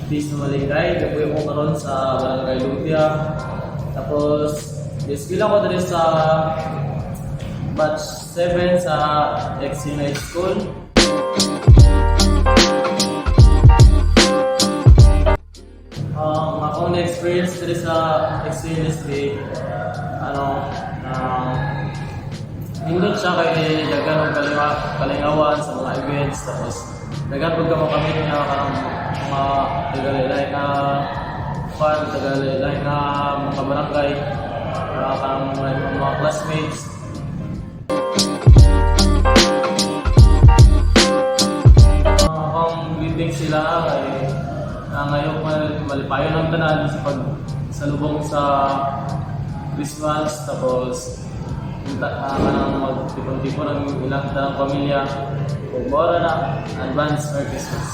Peace na Malingay. Gapuyo ko karon sa Barangay Lumpia. Tapos, eskwela ko diri sa batch 7 sa XC High School. Akong na-experience diri sa XCNSB, ano, nindot siya kay daghan og kalingawan sa mga events, tapos daghan pud ka makamit nga kanang mga taga-lahi na fan, taga-lahi na mga barangay, kanang mga classmates. Akong greeting sila kay ngayon malipayon ang tanan sa pag salubong sa Christmas, tapos kanang magtipon-tipon ang ilang tanang pamilya ug mora na, advance Merry Christmas.